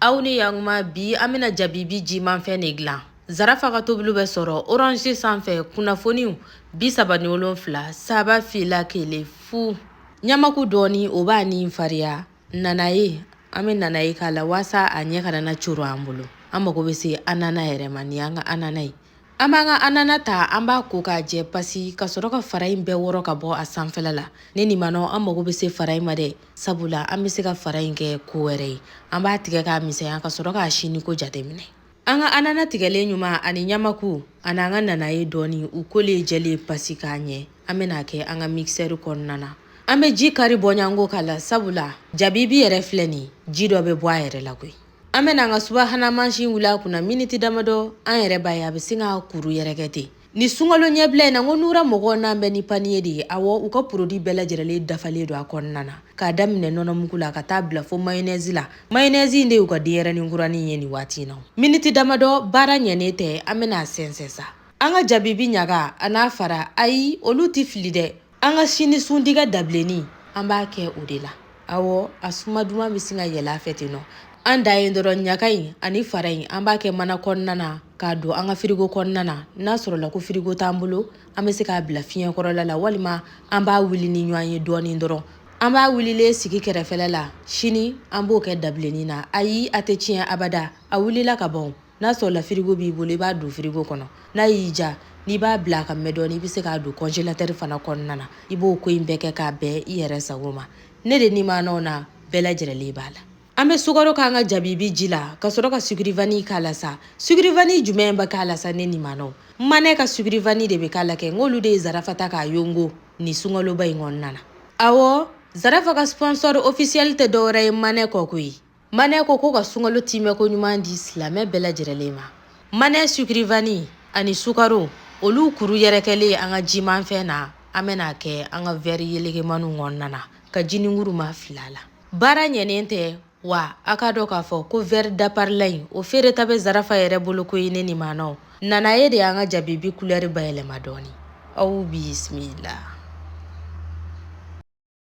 Aw ni yakuma, bi an bɛna jabibi jimanfɛn de dilan. Zarafa ka tobiliw bɛ sɔrɔ Orange sanfɛ, kunnafoniw 37 3 2 1 0. Ɲamaku dɔɔni, o b'a ni fariya. Nanaye, an bɛ nanaye k'a la waasa a ɲɛ kana na coro an bolo. An mago bɛ se anana yɛrɛ ma. Nin y'an ka anana ye. An b'an ka anana ta, an b'a ko k'a jɛ pasi, ka sɔrɔ ka fara in bɛɛ wɔrɔ ka bɔ a sanfɛla la. Ne ni manɔ, an mago bɛ se fara in ma dɛ, sabula an bɛ se ka fara in kɛ ko wɛrɛ ye. An b'a tigɛ k'a misɛnya ka sɔrɔ k'a sini ko jateminɛ. An ka anana tigɛlen ɲuman ani ɲamaku ani an ka nanaye dɔɔni, u kolen jɛlen pasi k'a ɲɛ, an bɛna kɛ an ka mixeur kɔnɔna na. An bɛ ji kari bɔɲanko k'a la, sabula jabibi yɛrɛ filɛ nin, ji dɔ bɛ bɔ a yɛrɛ la koyi. An bɛna an ka subahana mansin wuli a kunna miniti damadɔ, an yɛrɛ b'a ye a bɛ sin k'a kuru yɛrɛkɛ ten. Ni sunkalo ɲɛbila in na, n ko Nura mɔgɔw n'an bɛ ni panier de ye. Awɔ, u ka produit bɛɛ lajɛlen dafalen don a kɔnɔna na, k'a daminɛ nɔnɔmugu la ka taa bila fo mayonnaise la. Mayonnaise in de y'u ka denyɛrɛnin kuranin ye nin waati in na. Miniti damadɔ, baara ɲɛnen tɛ, an bɛna a sɛnsɛn sa. An ka jabibi ɲaga a n'a fara, ayi, olu tɛ fili dɛ. An ka sini sundigɛ dabilennin, an b'a kɛ o de la. Awɔ, a suma duman bɛ sin ka yɛlɛ a fɛ ten nɔ. An dan ye dɔrɔn, ɲaga in ani fara in, an b'a kɛ mana kɔnɔna na k'a don an ka firigo kɔnɔna na. N'a sɔrɔla ko firigo t'an bolo, an bɛ se k'a bila fiɲɛ kɔrɔla la, walima an b'a wuli ni ɲɔgɔn ye dɔɔnin dɔrɔn. An b'a wulilen sigi kɛrɛfɛla la, sini an b'o kɛ dabilennin na. Ayi, a tɛ tiɲɛ abada, a wulila ka ban. N'a sɔrɔla firigo b'i bolo, i b'a don firigo kɔnɔ. N'a y'i ja n'i b'a bila a ka mɛn dɔɔni, i bɛ se k'a don congélateur fana kɔnɔna na. I b'o ko in bɛɛ kɛ k'a bɛn i yɛrɛ sago ma. Ne de ni maanaw na bɛɛ lajɛlen b'a la. An bɛ sukaro k'an ka jabibi ji la ka sɔrɔ ka sucre vanille k'a la sa. Sucre vanille jumɛn bɛ k'a la sa? Ne ni maanaw, Manɛ ka sucre vanille de bɛ k'a la kɛ. N k'olu de ye Zarafa ta k'a yongo nin sunkaloba in kɔnɔna na. Awɔ, Zarafa ka sponsor officiel tɛ dɔwɛrɛ ye Manɛ kɔ koyi. Manɛ ko ko ka sunkalo timɛko ɲuman di silamɛ bɛɛ lajɛlen ma. Manɛ sucre vanille ani sukaro, olu kuru yɛrɛkɛlen an ka jimanfɛn na, an bɛna kɛ an ka verre yelekemaniw kɔnɔna na ka jinikuruma fila la. Baara ɲɛnen tɛ wa? A k'a dɔn k'a fɔ ko verre daparila in, o feereta bɛ Zarafa yɛrɛ bolo koyi. Ne ni maanaw, nanaye de y'an ka jabibi couleur bayɛlɛma dɔɔni. Aw bisimila.